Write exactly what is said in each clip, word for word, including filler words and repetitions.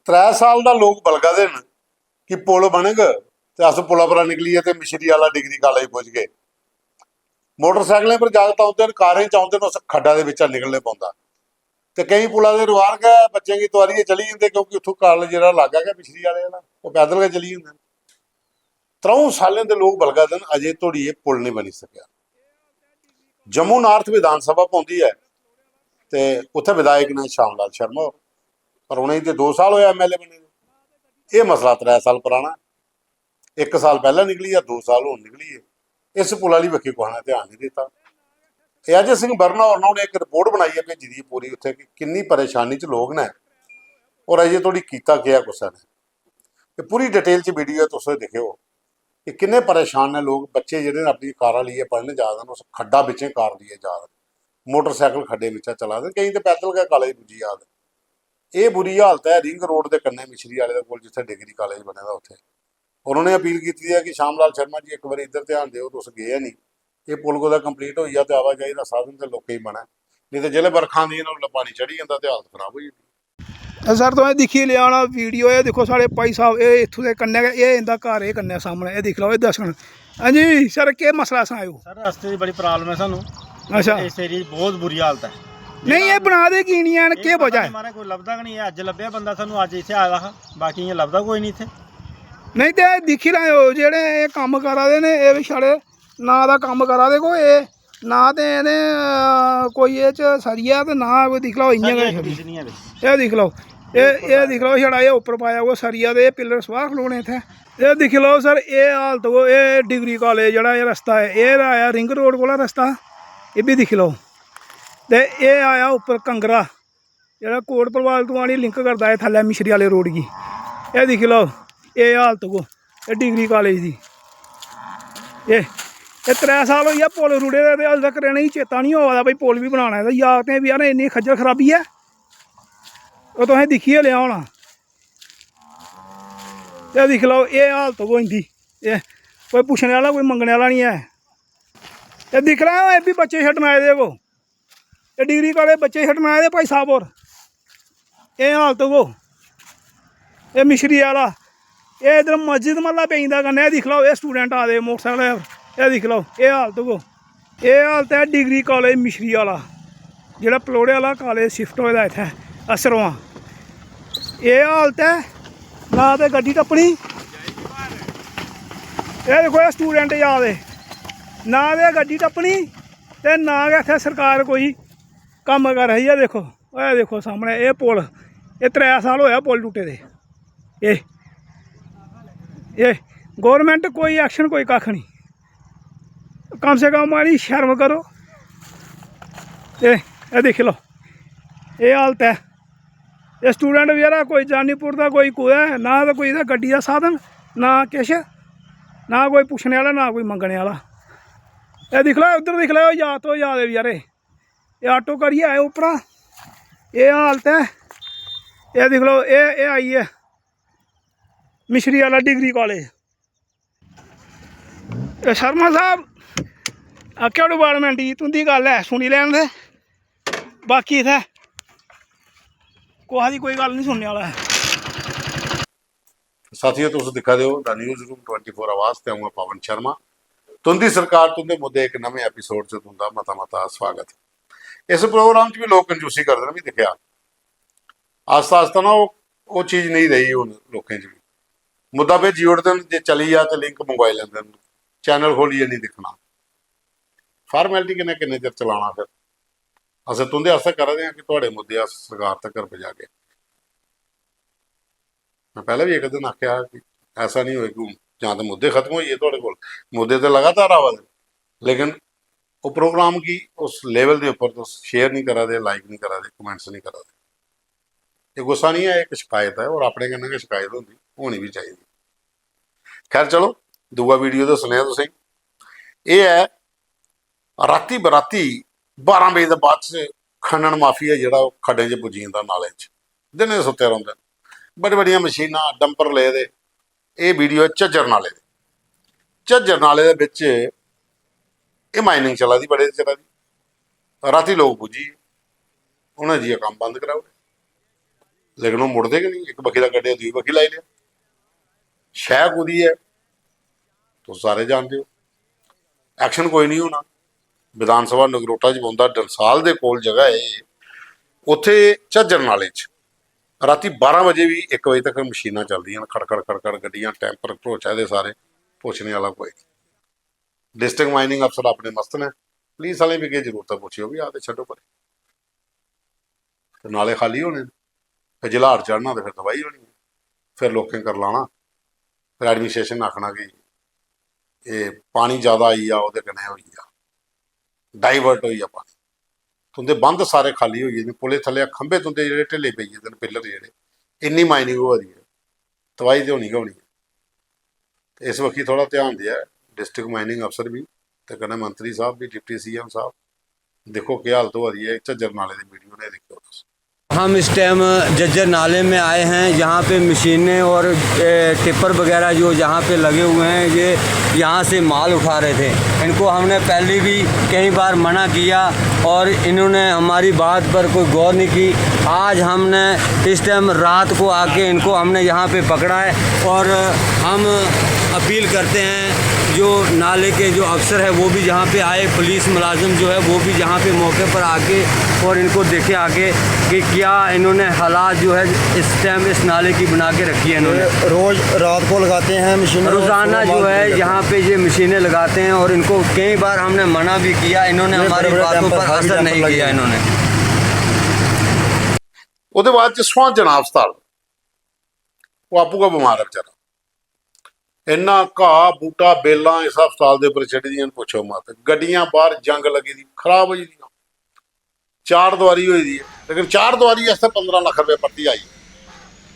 त्रै साल दा लोक बलगा दे न कि पुल बनग ते अस पुला परा निकलियै ते मिश्री आह्ला डिग्री कालेज पुजगे। मोटरसाइकलें पर जागत औंदे न, कारें च औंदे न, उस खड्डा दे बिच्चा निकलने पौंदा। ते केईं पुला दे रुआर गै बच्चें गी तुआरियै चली जंदे, क्योंकि उत्थूं कालेज जेह्ड़ा लाग्गै गै मिश्री आह्ले आह्ला, ओह् पैदल गै चली जंदे न। त्र'ऊं सालें दे लोक बलगा दे न, अजें धोड़ी एह् पुल निं बनी सकेआ। जम्मू नार्थ विधान सभा पौंदी ऐ ते उत्थै विधायक न श्याम लाल शर्मा होर, पर उ'नेंगी ते दो साल होए एमएलए बने दे। एह् मसला त्रै साल पराना, इक साल पैह्लें निकली गेआ, दो साल हून निकली गे। इस पुल आह्ली बक्खी कुसै ने ध्यान निं दित्ता। एह् अजय सिंह बरना होर न, उ'नें इक रिपोर्ट बनाइयै भेजी दी पूरी उत्थै कि किन्नी परेशानी च लोक न और अजें धोड़ी कीता केह् ऐ कुसै ने। एह् पूरी डिटेल च वीडियो ऐ, तुस दिक्खेओ कि किन्ने परेशान न लोक। बच्चे जेह्ड़े न अपनी कारां लेइयै पढ़न जा दे न, उस खड्डा बिच्चें कार लेइयै जा दे न, मोटरसाइकल खड्डे बिच्चा चला दे न, केईं ते पैदल गै कालेज पुज्जी जा दे न। एह् बुरी हालत ऐ रिंग रोड दे कन्नै मिश्री आह्ले दे कोल, जित्थै डिग्री कालेज बने दा उत्थै। और उ'नें अपील कीती ऐ कि श्याम लाल शर्मा जी इक बारी इद्धर ध्यान देओ, तुस गे गै निं। एह् पुल कुतै कंप्लीट होई जा ते आवाजाही दा साधन ते लोकें गी बनै, नेईं ते जिसलै बरखां आंदियां न उसलै पानी चढ़ी जंदा ते हालत खराब होई जंदी। ते सर तुसें दिक्खी लेआ होना वीडियो, एह् दिक्खो साढ़े भाई साहब, एह् इत्थूं दे कन्नै गै, एह् इंदा घर, एह् कन्नै सामनै, एह् दिक्खी लैओ, एह् दर्शन। हां जी सर, केह् मसला सनाएओ। सर रस्ते दी बड़ी प्रॉब्लम ऐ सानू। अच्छा। इस एरिया दी बहुत बुरी हालत ऐ। नेईं, एह् बना दे की निं हैन, केह् वजह ऐ? माराज कोई लभदा गै निं ऐ, अज्ज लब्भेआ बंदा सानू, अज्ज इत्थै आए दा हा, बाकी इ'यां लभदा कोई निं इत्थै। नेईं ते दिक्खी लैओ, जेह्ड़े एह् कम्म करा दे न, एह् बी छड़े नांऽ दा कम्म करा दे, कोई एह् ना ते इ'नें कोई एह् च सरिया ते ना कोई, दिक्खी लैओ इ'यां गै छड़ी। एह् दिक्खी लैओ, एह् एह् दिक्खी लैओ, छड़ा एह् उप्पर पाया ओह् सरिया ते एह् पिल्लर सुआह् खलोने इत्थै। एह् दिक्खी लैओ सर, एह् हालत गो, एह् डिग्री कालेज जेह्ड़ा एह् रस्ता ऐ, एह् आया रिंग रोड कोला रस्ता, एह् बी दिक्खी लैओ। ते एह् आया उप्पर कंगरा, जेह्ड़ा कोट भलवाल तों आनी लिंक करदा ऐ थल्लै मिश्री आह्ले रोड गी। एह् दिक्खी लैओ, एह् हालत गो, एह् डिग्री कालेज दी। एह् एह् त्रै साल होई गेआ पुल रुढ़े दे ते अजें तक्कर इ'नेंगी चेता निं होआ दा भाई पुल बी बनाना ऐ। ते जागतें बी यार इन्नी खज्जल खराबी ऐ, ओह् तुसें दिक्खी गै लेआ होना। ते दिक्खी लैओ एह् हालत गो इं'दी, एह् कोई पुच्छने आह्ला कोई मंगने आह्ला निं ऐ। ते दिक्खी लैओ एह् बी बच्चे छड्डन आए दे गो। एह् डिग्री कालेज बच्चे छड्डन आए दे भाई साहब होर। एह् हालत गो, एह् मिश्री आह्ला, एह् इद्धर मस्जिद म्हल्ला पेई जंदा कन्नै। एह् दिक्खी लैओ, एह् स्टूडेंट आए दे मोटरसाइकल पर। एह् दिक्खी लैओ, एह् हालत गो, एह् हालत ऐ डिग्री कालेज मिश्री आह्ला, जेह्ड़ा पलौड़े आह्ला कालेज शिफ्ट होए दा इत्थै असरवां। एह् हालत ऐ, ना ते गड्डी टप्पनी। एह् दिक्खो, एह् स्टूडेंट जा दे, ना ते गड्डी टप्पनी ते ना गै इत्थै सरकार कोई कम्म करा दी ऐ। दिक्खो, एह् दिक्खो सामनै एह् पुल, एह् त्रै साल होआ पुल टुट्टे दे। एह् एह् गौरमैंट कोई एक्शन, कोई कक्ख निं। कम से कम माड़ी शर्म करो। एह् एह् दिक्खी लैओ, एह् हालत ऐ। एह् स्टूडेंट बचैरा कोई जानीपुर दा, कोई कुतै, ना ते कोई एह्दा गड्डी दा साधन, ना किश, ना कोई पुच्छने आह्ला, ना कोई मंगने आह्ला। एह् दिक्खी लैओ, उद्धर दिक्खी लैओ, जागत ओह् जा दे बचैरे। एह् आटो करियै आए उप्परा, एह् हालत ऐ। एह् दिक्खी लैओ, एह् एह् आई ऐ मिश्री आह्ला डिग्री कालेज। एह् शर्मा साहब, आखेआ डिपार्टमेंट गी, तुं'दी गल्ल ऐ, सुनी लैन दे। बाकी इत्थै कुसै दी कोई गल्ल निं सुनने आह्ला ऐ। साथियो, तुस दिक्खा दे ओ the news room twenty four Awaaz ते अ'ऊं आं पवन शर्मा। तुं'दी सरकार, तुं'दे मुद्दे इक नमें एपिसोड च तुं'दा मता मता स्वागत। इस प्रोग्राम च बी लोक कंजूसी करदे न, में दिक्खेआ। आस्ता आस्ता ना ओह् ओह् चीज नेईं रेही हून लोकें च बी। मुद्दा भेजी ओड़दे न, जे चली जा ते लिंक मंगवाई लैंदे न, चैनल खोलियै नेईं दिक्खना। फार्मैलिटी कन्नै किन्ने चिर चलाना फिर? अस तुं'दे आस्तै करा दे आं कि थुआढ़े मुद्दे अस सरकार तगर पजागे। में पैह्लें बी इक दिन आखेआ हा कि ऐसा निं होए कि हून जां ते मुद्दे खत्म होई गे थुआढ़े कोल, मुद्दे ते लगातार आवा दे न, लेकिन ओह् प्रोग्राम गी उस लेवल दे उप्पर तुस शेयर निं करा दे, लाइक निं करा दे, कमेंट्स निं करा दे। एह् गुस्सा निं ऐ, इक शिकायत ऐ, और अपने कन्नै गै शिकायत होंदी, होनी बी चाहिदी। खैर चलो, दूआ वीडियो दस्सने आं तुसेंगी। एह् ऐ रातीं बराती बारां बजे दे बाद च खनन माफिया जेह्ड़ा ओह् खड्डें च पुज्जी जंदा, नालें च, दिनें सुत्ते रौंह्दे न। बड़ी बड़ियां मशीनां, डंपर ले दे। एह् वीडियो ऐ झज्जर नाले दे। झज्जर नाले दे बिच्च एह् माइनिंग चला दी बड़े चिरा दी। रातीं लोक पुज्जी गे, उ'नें जाइयै कम्म बंद कराई ओड़ेआ। लेकिन ओह् मुड़दे गै नेईं, इक बक्खी दा कड्ढेआ, दूई बक्खी लाई लेआ। शैह् कुदी ऐ, तुस सारे जानदे ओ। Action कोई निं होना। विधान सभा नगरोटा च पौंदा, डंसाल दे कोल जगह ऐ, उत्थै झज्जर नाले च रातीं बारां बजे बी इक बजे तक मशीनां चलदियां न, खड़ खड़ खड़ खड़ गड्डियां, टैंपर भरोचे दे सारे, पुच्छने आह्ला कोई निं। डिस्ट्रिक्ट माइनिंग अफसर अपने मस्त न, पुलिस आह्लें बी केह् जरूरत ऐ पुच्छेओ बी, आखदे छड्डो परे। ते नाले खाल्ली होने न, फिर जिसलै हाड़ चढ़ना ते फिर तबाही होनी ऐ, फिर लोकें करलाना, फिर एडमिनिस्ट्रेशन ने आखना कि एह् पानी ज्यादा आई गेआ, ओह्दे कन्नै होई गेआ, डाइवर्ट होई गेआ पानी। तुं'दे बंद सारे खाल्ली होई गेदे, पुलै थल्ले खंभे तुं'दे जेह्ड़े ढिल्ले पेई गेदे न, पिल्लर जेह्ड़े, इन्नी माइनिंग होआ दी ऐ, तबाही ते होनी गै होनी ऐ। ते इस बक्खी थोह्ड़ा ध्यान देऐ डिस्ट्रिक्ट माइनिंग अफसर बी, ते कन्नै मंत्री साहब बी, डिप्टी सीएम साहब, दिक्खो केह् हालत होआ दी ऐ झज्जर नाले दी, वीडियो ने दिक्खेओ तुस। हम इस टाइम जज्जर नाले में आए हैं, यहाँ पे मशीनें और ए, टिप्पर वगैरह जो यहाँ पे लगे हुए हैं, ये यहाँ से माल उठा रहे थे। इनको हमने पहले भी कई बार मना किया और इन्होंने हमारी बात पर कोई गौर नहीं की। आज हमने इस टाइम रात को आके इनको हमने यहाँ पे पकड़ा है और हम अपील करते हैं जो नाले के जो अफसर है वो भी यहाँ पे आए, पुलिस मुलाजिम जो है वो भी यहाँ पे मौके पर आके और इनको देखे आके कि क्या इन्होंने हालात जो है इस टाइम इस नाले की बना के रखी है इन्होंने। ये रोज रात को लगाते हैं मशीनें और रोजाना सुबह जो माल है निकलता यहाँ पे ये मशीनें लगाते हैं और इनको कई बार हमने मना भी किया, इन्होंने ये हमारी बड़े-बड़े बातों कैंपर पर खाली असर कैंपर नहीं लगे किया हुए हैं। इन्होंने। ਉਹਦੇ ਬਾਅਦ ਚ ਸੁਹਾਜਣਾ ਹਸਪਤਾਲ, ਉਹ ਆਪੂ ਕਾ ਬਿਮਾਰ ਹੈ ਵਿਚਾਰਾ। ਇੰਨਾ ਘਾਹ ਬੂਟਾ, ਬੇਲਾਂ ਇਸ ਹਸਪਤਾਲ ਦੇ ਉੱਪਰ ਚੜ੍ਹਦੀਆਂ ਨੇ, ਪੁੱਛੋ ਮਤ। ਗੱਡੀਆਂ ਬਾਹਰ, ਜੰਗ ਲੱਗੀ ਦੀ, ਖਰਾਬ ਹੋਈ ਦੀਆਂ, ਚਾਰ ਦੀਵਾਰੀ ਹੋਈ ਦੀ ਹੈ, ਲੇਕਿਨ ਚਾਰ ਦੀਵਾਰੀ ਵਾਸਤੇ ਪੰਦਰਾਂ ਲੱਖ ਰੁਪਏ ਪਰਤੀ ਆਈ।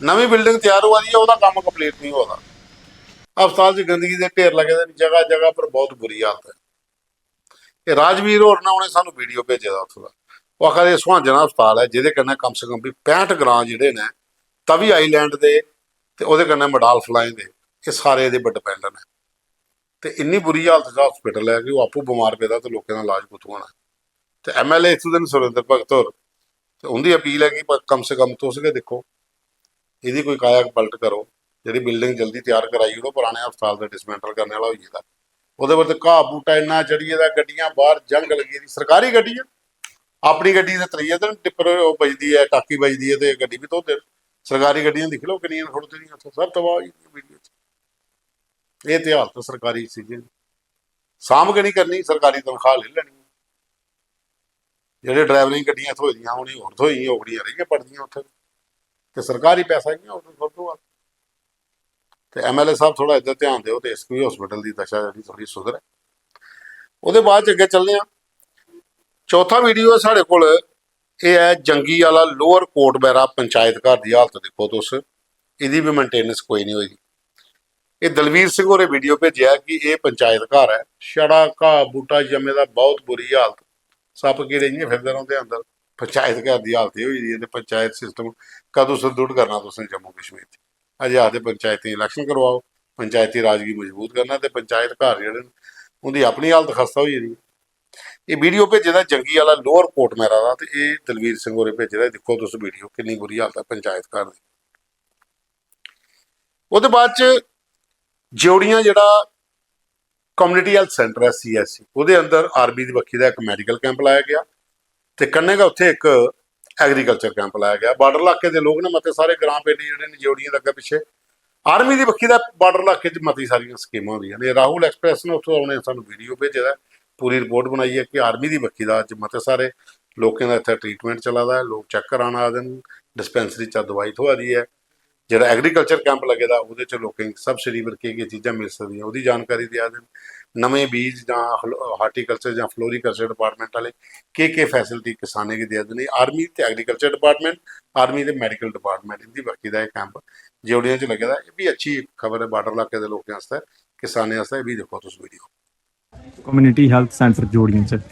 ਨਵੀਂ ਬਿਲਡਿੰਗ ਤਿਆਰ ਹੋਈ ਦੀ ਹੈ, ਉਹਦਾ ਕੰਮ ਕੰਪਲੀਟ ਨਹੀਂ ਹੋਇਆ। ਹਸਪਤਾਲ 'ਚ ਗੰਦਗੀ ਦੇ ਢੇਰ ਲੱਗੇ ਦੇ ਨੇ, ਜਗ੍ਹਾ ਜਗ੍ਹਾ ਪਰ ਬਹੁਤ ਬੁਰੀ ਹਾਲਤ ਹੈ। ਇਹ ਰਾਜਵੀਰ ਹੋਰ ਨੇ, ਉਹਨੇ ਸਾਨੂੰ ਵੀਡੀਓ ਭੇਜਿਆ ਦਾ ਉੱਥੋਂ ਦਾ। ਉਹ ਆਖਦੇ ਸੁਹਾਜਣਾ ਹਸਪਤਾਲ ਹੈ, ਜਿਹਦੇ ਕन्नै कम से कम ਵੀ पैंहठ ग्रां ਜਿਹੜੇ ਨੇ, तवी आइलैंड दे ते ओह्दे कन्नै मडाल फलाएं दे, एह् सारे एह्दे पर डिपेंड न। ते इन्नी बुरी हालत च हस्पिटल ऐ कि ओह् आपूं बमार पेदा ते लोकें दा इलाज कुत्थूं होना? ते एमएलए इत्थूं दे न सुरेंद्र भगत होर, ते उं'दी अपील ऐ कि प- कम से कम तुस गै दिक्खो, एह्दी कोई काया पलट करो, जेह्ड़ी बिल्डिंग जल्दी त्यार कराई ओड़ो, पराने हस्पताल दा डिसमेंटल करने आह्ला होई गेदा। ओह्दे पर ते घाऽ बूह्टा इन्ना चढ़ी गेदा, गड्डियां बाह्र, जंग लग्गी दी, सरकारी गड्डी ऐ, अपनी गड्डी दे त्रिये दिन टिप्पर ओह् बजदी ऐ, टाकी बजदी ऐ ते गड्डी बी धोंदे न। सरकारी गड्डियां दिक्खी लैओ किन्नियां न खड़ोती दियां उत्थै, सब तबाह होई गेदियां वीडियो च। एह् ते हालत सरकारी चीजें दी। सांभ गै निं करनी, सरकारी तनखाह् लेई लैनी। जेह्ड़े ड्राइवरें गी गड्डियां थ्होई दियां, उ'नेंगी होर थ्होई दियां, ओकड़ियां रेहियां पड़दियां उत्थै। ते सरकारी पैसा इ'यां उद्धर सुट्ट होआ दा। ते एमएलए साहब थोह्ड़ा इद्धर ध्यान देओ ते इस बी हस्पिटल दी दशा जेह्ड़ी थोह्ड़ी सुधरै। ओह्दे बाद च अग्गें चलने आं। चौथा वीडियो ऐ साढ़े कोल, एह् ऐ जंगी आह्ला लोअर कोट बैरा पंचायत घर दी हालत दिक्खो तुस, एह्दी बी मेंटेनेंस कोई निं होई दी। एह् दलवीर सिंह होरें वीडियो भेजेआ कि एह् पंचायत घर ऐ, छड़ा घाऽ बूह्टा जम्मे दा, बहुत बुरी हालत, सप्प कीड़े इ'यां फिरदे रौंह्दे अंदर। पंचायत घर दी हालत एह् होई दी ऐ ते पंचायत सिस्टम कदूं सुदृढ़ करना तुसें जम्मू कश्मीर च? अजें आखदे पंचायतें इलैक्शन करवाओ, पंचायती राज गी मजबूत करना, ते पंचायत घर जेह्ड़े न उं'दी अपनी हालत खस्ता होई गेदी ऐ। एह् वीडियो भेजे दा जंगी आह्ला लोअर कोट मैरा दा, ते एह् दलवीर सिंह होरें भेजे दा। दिक्खो तुस वीडियो, किन्नी बुरी हालत ऐ पंचायत घर दी। ओह्दे बाद च जेवड़ियां जेह्ड़ा कम्युनिटी हैल्थ सेंटर ऐ सीएचसी, ओह्दे अंदर आर्मी दी बक्खी दा इक मैडिकल कैंप लाया गेआ ते कन्नै गै उत्थै इक एग्रीकल्चर कैंप लाया गेआ। बार्डर इलाके दे लोक न मते सारे, ग्रां पिंड जेह्ड़े न जेवड़ियें दे अग्गें पिच्छे। आर्मी दी बक्खी दा बार्डर इलाके च मती सारियां स्कीमां होंदियां न। राहुल एक्सप्रेस ने उत्थुं उ'नें सानूं वीडियो भेजे दा ऐ, पूरी रिपोर्ट बनाई ऐ कि आर्मी दी बक्खी दा अज्ज मते सारे लोकें दा इत्थै ट्रीटमेंट चला दा ऐ, लोक चेक करान आ दे न, डिस्पैंसरी चा दवाई थ्होआ दी ऐ। जेह्ड़ा एग्रीकल्चर कैंप लग्गे दा, ओह्दे च लोकें गी सब्सिडी पर केह् केह् चीजां मिली सकदियां, ओह्दी जानकारी देआ दे न। नमें बीज जां हार्टिकल्चर जां फ्लोरीकल्चर डिपार्टमेंट आह्ले केह् केह् फैसिलिटी किसानें गी देआ दे न। आर्मी ते एग्रीकल्चर डिपार्टमेंट, आर्मी ते मैडिकल डिपार्टमेंट, इं'दी बक्खी दा एह् कैंप जेवड़ियां च लग्गे दा। एह् बी अच्छी खबर ऐ बार्डर इलाके दे लोकें आस्तै, किसानें आस्तै। एह् बी दिक्खो तुस वीडियो। कम्युनिटी हैल्थ सेंटर जोड़ियां च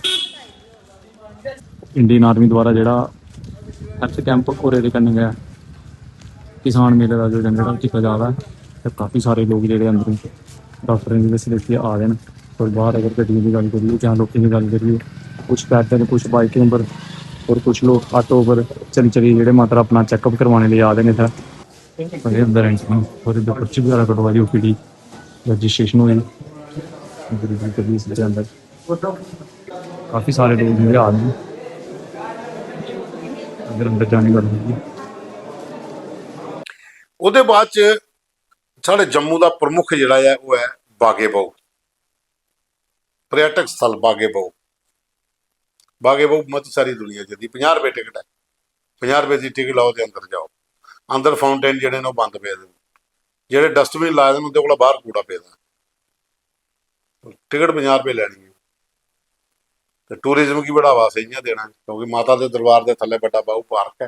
इंडियन आर्मी द्वारा जेह्ड़ा हैल्थ कैंप होरे दे कन्नै गै किसान मेले दा आयोजन जेह्ड़ा कीता जा दा ऐ ते काफी सारे लोक जेह्ड़े अंदरों डाक्टरें दी फैसिलिटी आ दे न। और बाहर अगर गड्डियें दी गल्ल करिए जां लोकें दी गल्ल करिए, कुछ पैदल, कुछ बाइकें पर, और कुछ लोग ऑटो पर चली चली जेह्ड़े मात्र अपना चेकअप करवाने लेई आ दे न इत्थै। और एह् अंदर एंट्री और इद्धर पर्ची बगैरा कटवाई, ओपीडी रजिस्ट्रेशन होई। इद्धर, इद्धर करियै सिद्धे अंदर काफी सारे लोग जेह्ड़े आ दे न। अगर अंदर जाने दी गल्ल होई, ओह्दे बाद च साढ़े जम्मू दा प्रमुख जेह्ड़ा ऐ ओह् ऐ बागे बहु, पर्यटक स्थल बागे बहु। बागे बहु मती सारी दुनिया जंदी। पंजाह् रपेऽ टिकट ऐ, पंजाह् रपेऽ दी टिकट लाओ ते अंदर जाओ। अंदर फाउंटेन जेह्ड़े न ओह् बंद पेदे न, जेह्ड़े डस्टबिन लाए दे न उं'दे कोला बाह्र कूड़ा पेदा। टिकट पंजाह् रपेऽ लैनी ऐ। ते टूरिज्म गी बढ़ावा असें इ'यां देना ऐ, क्योंकि माता दे दरबार दे थल्लै बड्डा बाहू पार्क ऐ,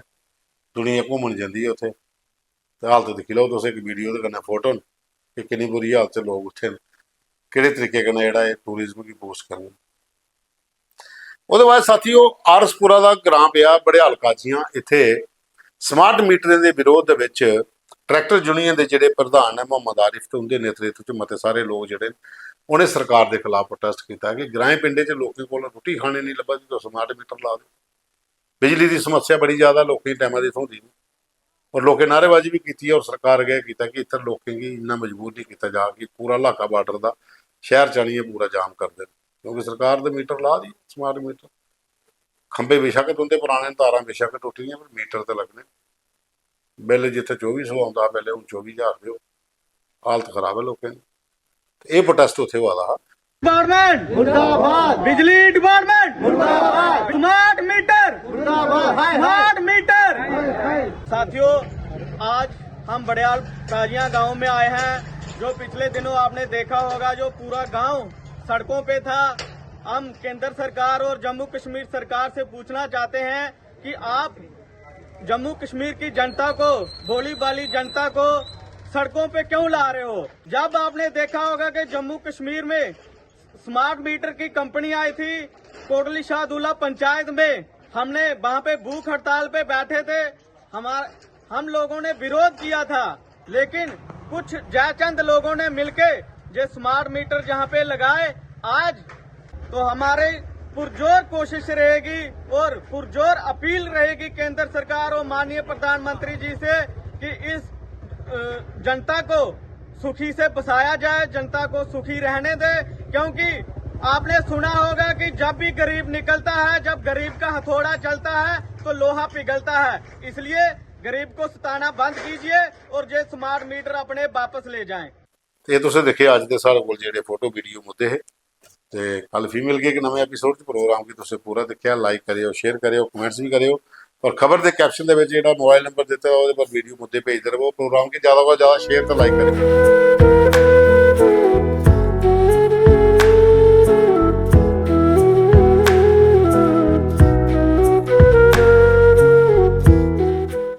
दुनिया घूमन जंदी ऐ उत्थै। ते हालत दिक्खी लैओ तुस, इक वीडियो दे कन्नै फोटो न कि किन्नी बुरी हालत च लोक उत्थै न, केह्ड़े तरीके कन्नै जेह्ड़ा एह् टूरिज्म गी बूस्ट करन। ओह्दे बाद साथियो, आरसपुरा दा ग्रां पेआ बड़ेहाल काजियां, इत्थै स्मार्ट मीटरें दे विरोध दे बिच ट्रैक्टर यूनियन दे जेह्ड़े प्रधान न मोहम्मद आरिफ, ते उं'दे नेतृत्व च मते सारे लोक जेह्ड़े न उ'नें सरकार दे खिलाफ प्रोटेस्ट कीता कि ग्राएं पिंडें च लोकें कोल रुट्टी खाने गी नेईं लब्भा दी, तुस स्मार्ट मीटर ला दे। बिजली दी समस्या बड़ी ज्यादा लोकें गी टैमा दी थ्होंदी निं, और लोकें नारेबाजी बी कीती और सरकार अग्गें कीता कि इत्थै लोकें गी इन्ना मजबूर निं कीता जा कि पूरा इलाका बार्डर दा शैह्र च आनियै पूरा जाम करदे न, क्योंकि सरकार ते मीटर ला दी, स्मार्ट मीटर। खंभे बेशक्क तुं'दे पराने न, तारां बेशक्क टुट्टी दियां, पर मीटर ते लग्गने। बिल जित्थै चौबी सौ औंदा हा पैह्लें, हून चौबी ज्हार देओ। हालत खराब ऐ लोकें दी। ते एह् प्रोटेस्ट उत्थै होआ दा हा। डिपार्टमेंट मुर्दाबाद बिजली डिपार्टमेंट मुर्दाबाद स्मार्ट मीटर मुर्दाबाद स्मार्ट मीटर। साथियों, आज हम बड़ियाल काजिया गांव में आए हैं, जो पिछले दिनों आपने देखा होगा, जो पूरा गांव सड़कों पे था। हम केंद्र सरकार और जम्मू कश्मीर सरकार से पूछना चाहते हैं कि आप जम्मू कश्मीर की जनता को, भोली भाली जनता को सड़कों पे क्यों ला रहे हो? जब आपने देखा होगा कि जम्मू कश्मीर में स्मार्ट मीटर की कंपनी आई थी कोटली शाहदुल्ला पंचायत में, हमने वहां पे भूख हड़ताल पे बैठे थे, हमारे हम लोगों ने विरोध किया था, लेकिन कुछ जयचंद लोगों ने मिलके ये स्मार्ट मीटर जहां पे लगाए आज, तो हमारी पुरजोर कोशिश रहेगी और पुरजोर अपील रहेगी केंद्र सरकार और माननीय प्रधानमंत्री जी से कि इस जनता को सुखी से बसाया जाए, जनता को सुखी रहने दे, क्योंकि आपने सुना होगा कि जब भी गरीब निकलता है, जब गरीब का हथौड़ा चलता है तो लोहा पिघलता है। इसलिए गरीब को सताना बंद कीजिए और ये स्मार्ट मीटर अपने वापस ले जाएं। ते एह् तुसें दिक्खे अज्ज दे साढ़े कोल जेह्ड़े फोटो वीडियो मुद्दे हे। ते कल फ्ही मिलगे इक नमें एपिसोड च। प्रोग्राम गी तुसें पूरा दिक्खेआ, लाइक करेओ, शेयर करेओ, कमेंट्स बी करेओ, और खबर दे कैप्शन दे बिच जेह्ड़ा मोबाइल नंबर दित्ते दा ओह्दे पर वीडियो मुद्दे भेजदे रवो। प्रोग्राम गी ज्यादा कोला ज्यादा शेयर ते लाइक करेओ।